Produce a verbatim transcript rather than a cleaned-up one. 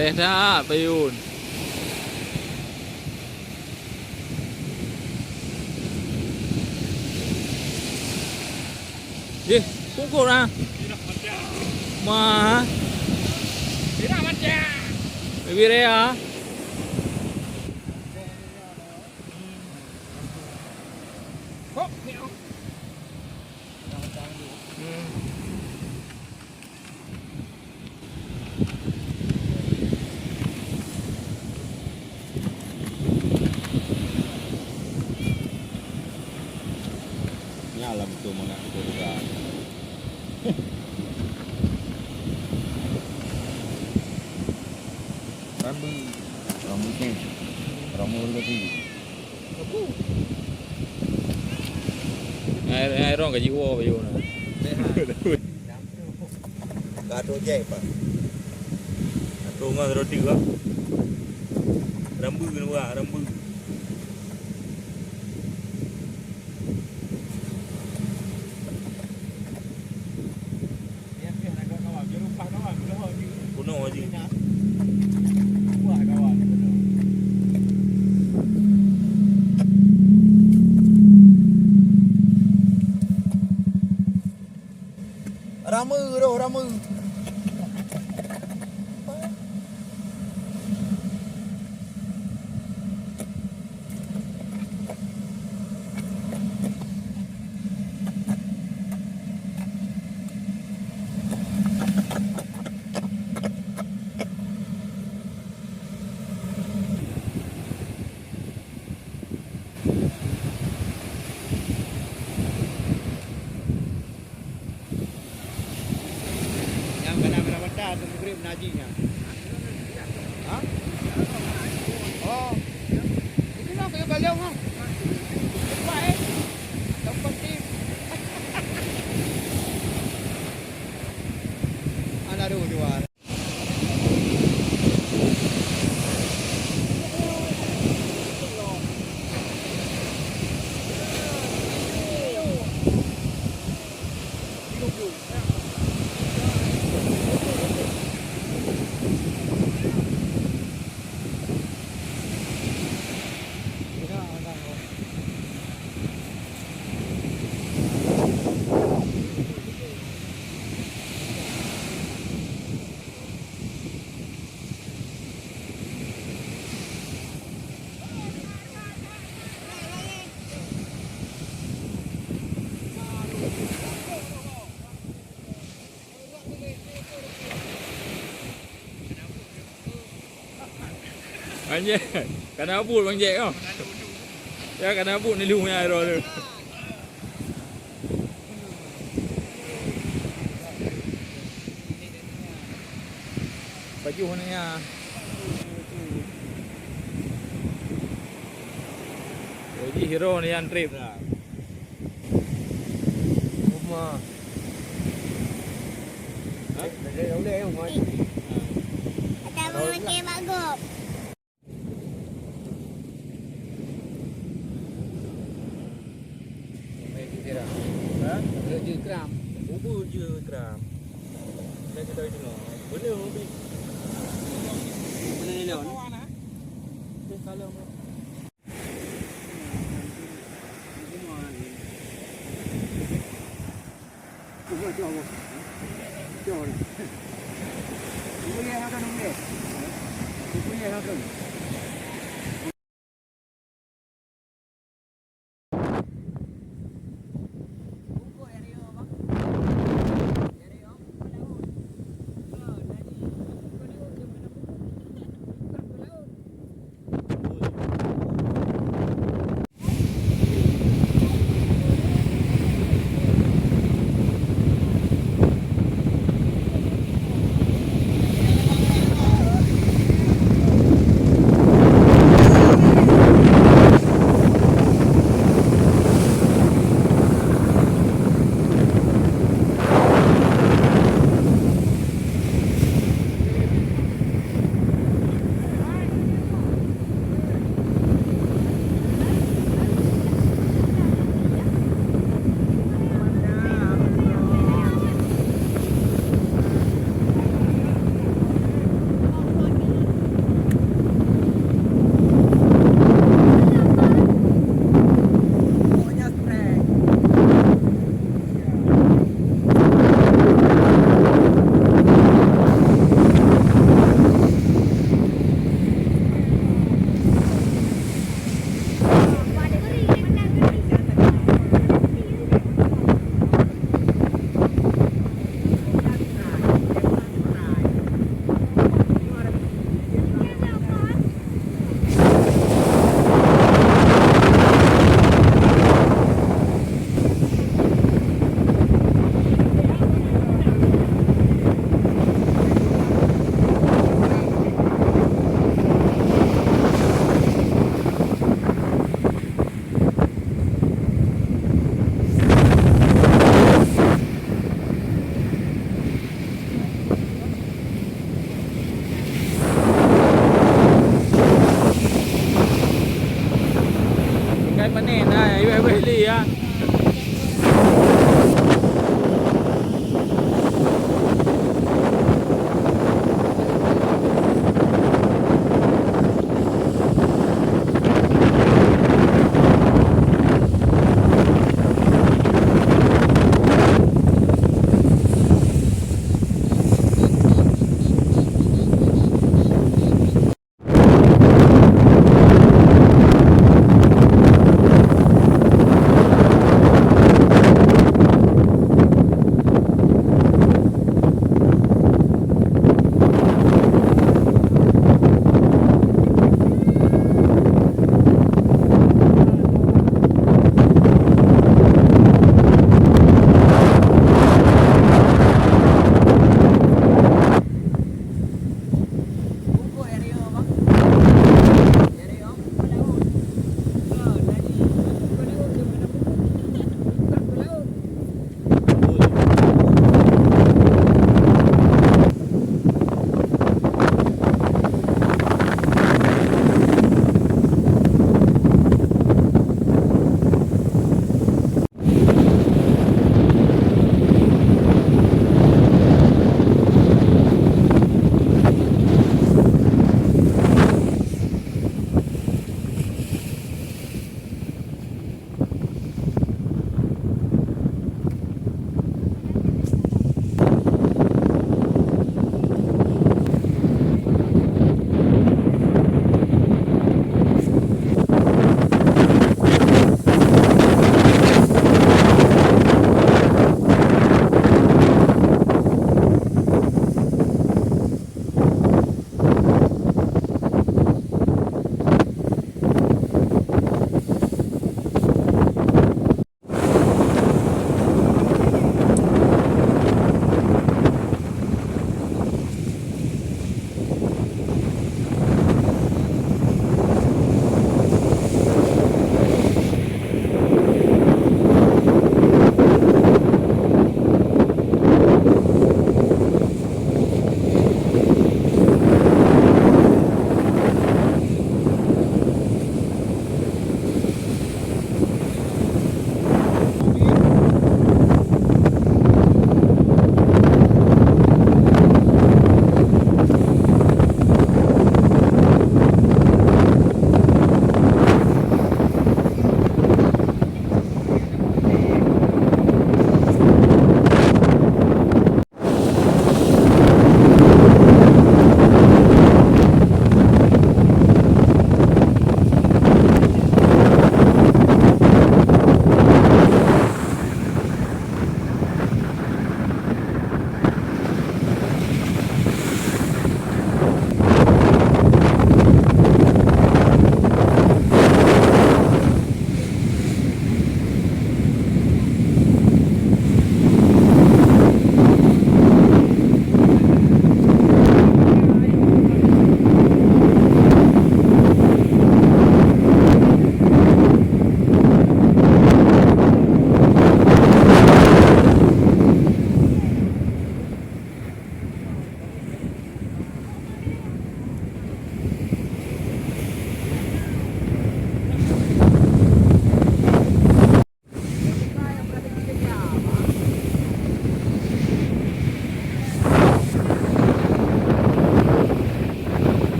Eh, that, Payun. Jih, pungkot ah. Ma. Bibi Rea. Hmm. Nyan lah beutôi mangat beutôi juga. Rambu. Rambu ni. Rambu urut tu. Hai, hai, rong ka jiwoe bayu na. Ka trok jai, Pak. Ka trok ngon roti, Pak. Rambu kena buat, rambu. Bunoe jih. Rameue roh, rameue. Nyang kana-kana mata ateueh mugrib na jih nyan. Ha? Oh. Itulah kayu galeng ah. Cepat eh. Tempat tim. Anak dua. Bang Jack, kana buet Bang Jack, oh. Ya, kana buet ni lu nya, Rol. Pajoh ni ya. Jadi hero ni yang trip lah. Rumah. Ha? Dah, dah, dah, dah, dah, dah. Ada orang pakai bak gop. Main tu Zira. Ha? Bubur je kram. Bubur je kram. Dah kita itu no. Bener, Bobby. Bener ni, Leon. Kawan, ha? Dia kalau